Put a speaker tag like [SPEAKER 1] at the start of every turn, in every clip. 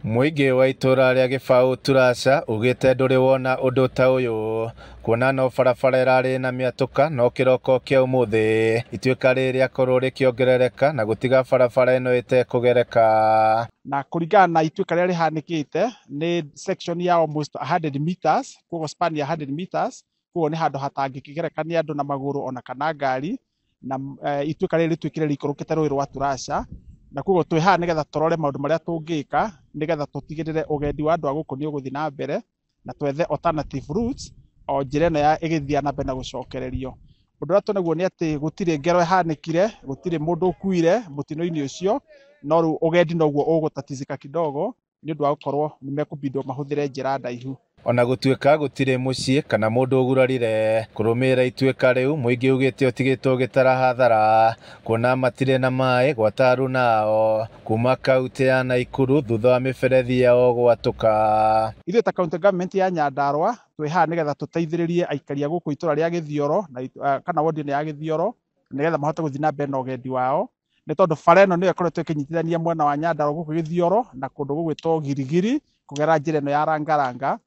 [SPEAKER 1] Mũingĩ wa itũra rĩa Gĩbaũ Turasha ugĩte ndũrĩ wona ũndũ ta ũyũ kuona no barabara ĩrarĩ na mĩatũka no kĩroko kĩa ũmũthĩ ituĩka rĩrĩ rĩakorwo rĩkĩongerereka na gũtiga barabara ĩno ĩtekũgereka.
[SPEAKER 2] Na kũringana na ituĩka rĩrĩa rĩhanĩkĩte nĩ section ya almost 100 meters, koguo span ya 100 meters, koguo nĩ handũ hatangĩkĩgereka nĩ andũ na magũrũ ona kana ngari, na ituĩka rĩrĩ rĩtuĩkire rĩikũrũkĩte rũĩ rwa Turasha, na koguo twĩ haha nĩgetha tũrore maũndũ marĩa tũngĩka nĩgetha tũtigĩrĩre ũgendi wa andũ a gũkũ nĩ ũgũthiĩ na mbere na twethe alternative routes o njĩra ĩno ya ĩgĩthiĩ na mbere na gũcokererio. Ũndũ ũrĩa tũnaguo nĩ atĩ gũtirĩ ngero ĩhanĩkire, gũtirĩ mũndũ ũkuire mũtino-inĩ ũcio, no rĩu ũgendi noguo ũgũtatizika kidogo nĩ ũndũ wa gũkorwo nĩ mekũbindwo mahũthĩre njĩra ndaihu.
[SPEAKER 1] Ona gũtuĩka gũtirĩ mũciĩ kana mũndũ ũgurarire kũrũmĩrĩra ituĩka rĩu, mũingĩ ugĩte ũtigĩtwo ũgĩtara hathara kuona matirĩ na maĩ gwata aruna ao kuma kaunti ya Naikuru thutha wa mĩberethi yao gwatũka.
[SPEAKER 2] Ithuĩ ta county government ya Nyandarua twĩ haha nĩgetha tũteithĩrĩrie aikari a gũkũ itũra rĩa Gĩthioro na kana ward ĩno ya Gĩthioro nĩgetha mahote gũthiĩ na mbere na ũgendi wao, nĩ tondũ bara ĩno nĩyo ĩkoretwo ĩkĩnyitithania mwena wa Nyandarua gũkũ Gĩthioro na kũndũ gũgwĩtwo Girigiri kũgerera njĩra ĩno ya Rangaranga,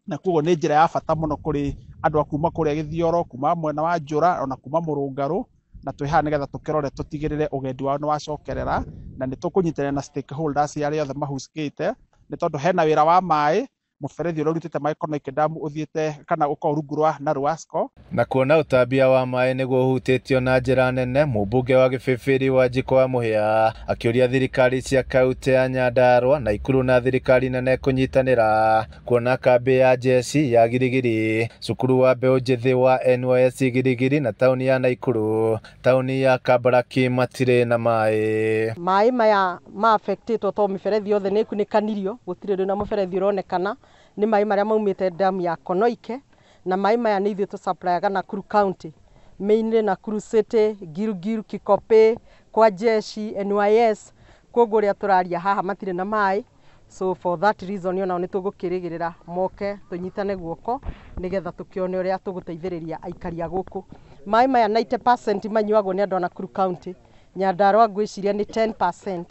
[SPEAKER 2] na koguo nĩ njĩra ya bata mũno kũrĩ andũ a kuma kũrĩa Gĩthioro, kuma mwena wa Njũra ona kuma Mũrũngarũ, na twĩ haha nĩgetha tũkĩrore tũtigĩrĩre ũgendi wao nĩ wacokerera, na nĩ tũkũnyitanĩra na stakeholders arĩa othe mahusikĩte, nĩ tondũ hena wĩra wa maĩ, mũberethi ũrĩa ũrutĩte maĩ Konoike Dam ũthiĩte kana ũkorwo rungu rwa Naruasco.
[SPEAKER 1] Na kuona ũtambia wa maĩ nĩguo ũhutĩtio na njĩra nene, mũmbunge wa Gĩbĩbĩri Wanjikũ wa Mũhĩa akĩũria thirikari cia kaunti ya Nyandarua, Naikuru na thirikari nene kũnyitanĩra kuona kambĩ ya jeshi ya Girigiri, cukuru wa mbeũ njĩthĩ wa NYS Girigiri na taũni ya Naikuru, taũni ya Kabaraki matirĩ na maĩ.
[SPEAKER 3] Maĩ maya ma affectĩtwo to mĩberethi yothe nĩ ĩkunĩkanirio, gũtirĩ rĩu na mũberethi ũronekana, nĩ maĩ marĩa maumĩte damu ya Konoike, na maĩ maya nĩ ithuĩ tũsupplyaga Nakuru County, mainly Nakuru City, Gilgil, Kikopey, kwa jeshi, NYS, koguo ũrĩa tũraria haha matirĩ na maĩ. So for that reason onao nĩ tũgũkĩrĩgĩrĩra moke tũnyitane guoko nĩgetha tũkĩone ũrĩa tũgũteithĩrĩria aikari a gũkũ. Maĩ maya 90% manyuagwo nĩ andũ a Nakuru County, Nyandarua ngwĩciria nĩ 10%.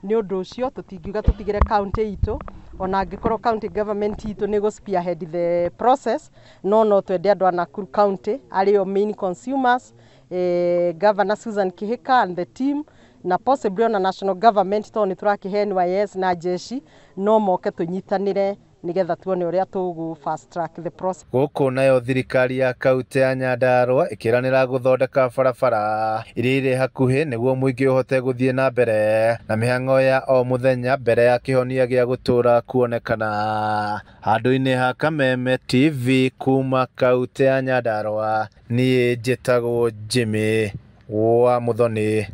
[SPEAKER 3] Nĩ ũndũ ũcio tũtingiuga tũtigĩre county itũ, ona angĩkorwo county government itũ nĩ gũ spearhead the process, no twende andũ a Nakuru County arĩo main consumers, Governor Susan Kihika and the team, na possibly ona national government tondũ nĩ tũrakĩhe NYS na jeshi, no moke tũnyitanĩre nĩgetha tuone ũrĩa tũgũ fast track the process.
[SPEAKER 1] Gũkũ nayo thirikari ya kaunti ya Nyandarua ĩkĩranĩra gũthondeka barabara iria irĩ hakuhĩ nĩguo mũingĩ ũhote gũthiĩ na mbere na mĩhang'o ya o mũthenya mbere ya kĩhonia gĩa gũtũũra kuonekana. Handũ-inĩ ha Kameme TV kuma kaunti ya Nyandarua, niĩ njĩtagwo Jimmy wa Muthoni.